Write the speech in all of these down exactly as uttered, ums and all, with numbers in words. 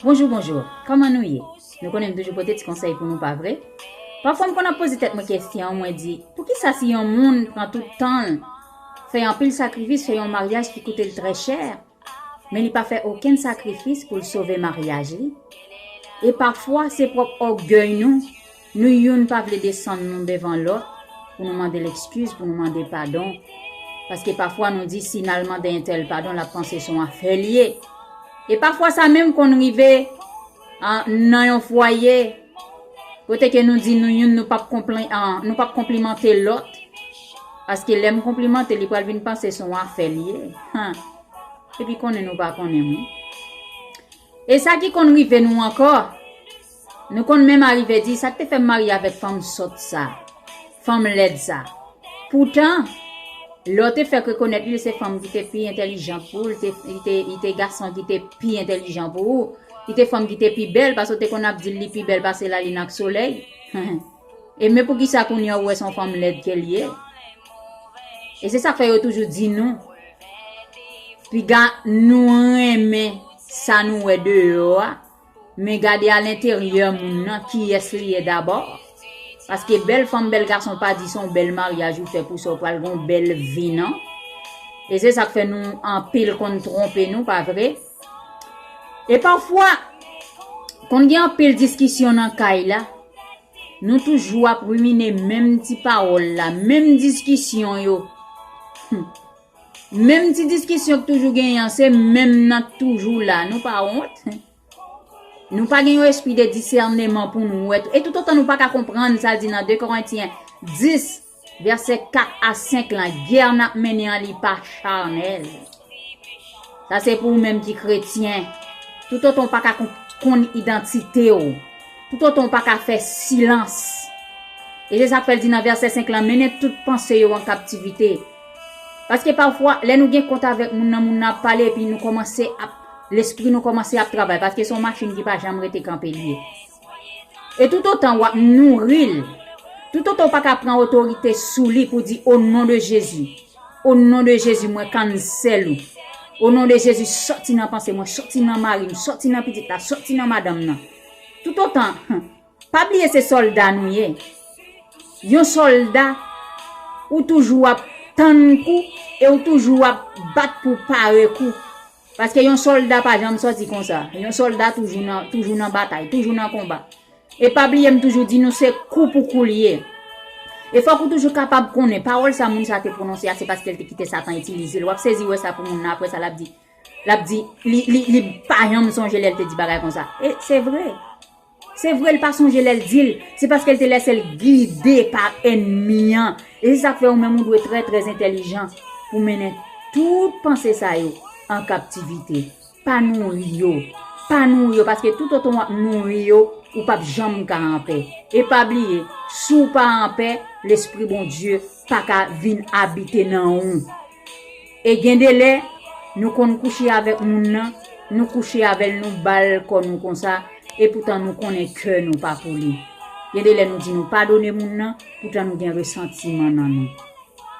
Bonjou, bonjou. Kòman nou ye? Nou konnen m toujou pote ti konsèy pou nou, pa vre? Pafwa m konn ap poze tèt mwen kesyon, mwen di, poukisa si yon moun pran tout tan l, fè anpil sakrifis, fè yon maryaj ki koute l trè chè, men li pa fè okenn sakrifis pou l sove maryaj li? E pafwa, se pwòp ògèy nou, nou youn pa vle desann nou devan lòt pou nou mande l ekskiz, pou nou mande padon. Paske pafwa nou di si n al mande entèl padon, l ap panse se yon afè l ye. E pafwa sa menm konn rive an, nan yon fwaye, kote ke nou di nou youn nou p ap konpli-, an, nou p ap konplimante lòt. Paske lè m konplimante, li pral vin panse se yon afè l ye. Han. Epi konnen nou pa konnen mwen. E sa ki konn rive nou ankò, nou konn menm arive di, sa k te fè m marye avèk fanm sòt sa, fanm lèd sa. Poutan, lè w te fèk rekonèt li, se fanm ki te pi entèlijan pou ou, li te, li te, li te gason ki te pi entèlijan pou ou, li te fanm ki te pi bèl, paske w te konn ap di l li pi bèl pase lalin ak solèy. E men poukisa kounye a ou wè se yon fanm lèd ke l ye? E se sa k fè yo toujou di nou, piga nou renmen sa nou wè deyò a, men gade alenteryè moun nan, kiyès li ye dabò. Paske bèl fanm, bèl gason pa di se yon bèl maryaj ou fè pou sa ou pral gen yon bèl vi, non. E se sa k fè nou anpil konn twonpe nou, pa vre? E pafwa, konn gen anpil diskisyon nan kay la, nou toujou ap rimine menm ti pawòl la, menm diskisyon yo. Hmm. Menm ti diskisyon k toujou genyen an, se menm nan k toujou la. Nou pa wont? Nou pa gen yon espri de disèneman pou nou wè tou. E toutotan nou pa ka konprann sa l di nan de Korentyen dis, vèsè kat a senk lan, gè n ap mennen an li pa chanèl. Sa se pou ou menm ki kretyen. Toutotan w pa ka kon-, konn idantite w. Toutotan w pa ka fè silans. E se sa k fè l di nan vèsè senk lan, mennen tout panse yo an kaptivite. Paske pafwa, lè nou gen kont avèk moun nan, moun nan ap pale, epi nou kòmanse ap, lespri nou kòmanse ap travay, paske se yon machin ki pa janm rete kanpe l ye. E toutotan w ap nouri l, toutotan w pa ka pran otorite sou li pou di, "O non de Jezi, o non de Jezi, mwen kansèl ou. O non de Jezi, sòti nan panse mwen, sòti nan mari m, sòti nan pitit la, sòti nan madanm nan." Toutotan, pa bliye se sòlda nou ye. Yon sòlda, ou toujou ap tann kou e ou toujou ap bat pou pare kou. Paske yon sòlda pa janm sòti konsa. Yon sòlda toujou nan, toujou nan batay, toujou nan konba. E pa bliye m toujou di nou se kou pou kou l ye. E fòk ou toujou kapab konnen, pawòl sa moun sa te pwononse a, se paske l te kite Satan itilize l. W ap sezi wè sa pou moun nan, apre sa, l ap di, l ap di, li, li, li pa janm sonje lè l te di bagay konsa. E se vre. Se vre, l pa sonje lè l di l. Se paske l te lèse l gide pa ènmi an. E se sa k fè ou menm ou dwe trè, trè entèlijan pou mennen tout panse sa yo an kaptivite. Pa nouri yo. Pa nouri yo, paske toutotan w ap nouri yo, ou p ap janm ka anpè. E pa bliye, si w pa anpè, Lespri Bondye pa ka vin abite nan ou. E gen de lè, nou konn kouche avèk moun nan, nou kouche avè l, nou ba l kò nou konsa, e poutan nou konnen kè nou pa pou li. Gen de lè nou di nou padone moun nan, poutan nou gen resantiman nan nou.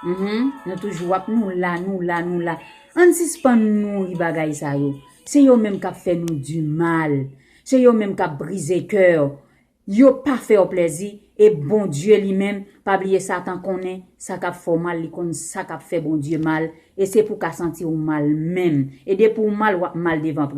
Mhm. Nou toujou ap nou la, nou la, nou la. Ann sispann nouri bagay sa yo. Se yo menm k ap fè nou di mal. Se yo menm k ap brize kè. Yo pa fè w plèzi. E Bondye li menm, pa bliye Satan konnen sa k ap fè w mal, li konn sa k ap fè Bondye mal. E se pou w ka santi w mal menm. E depi w mal, w ap mal devan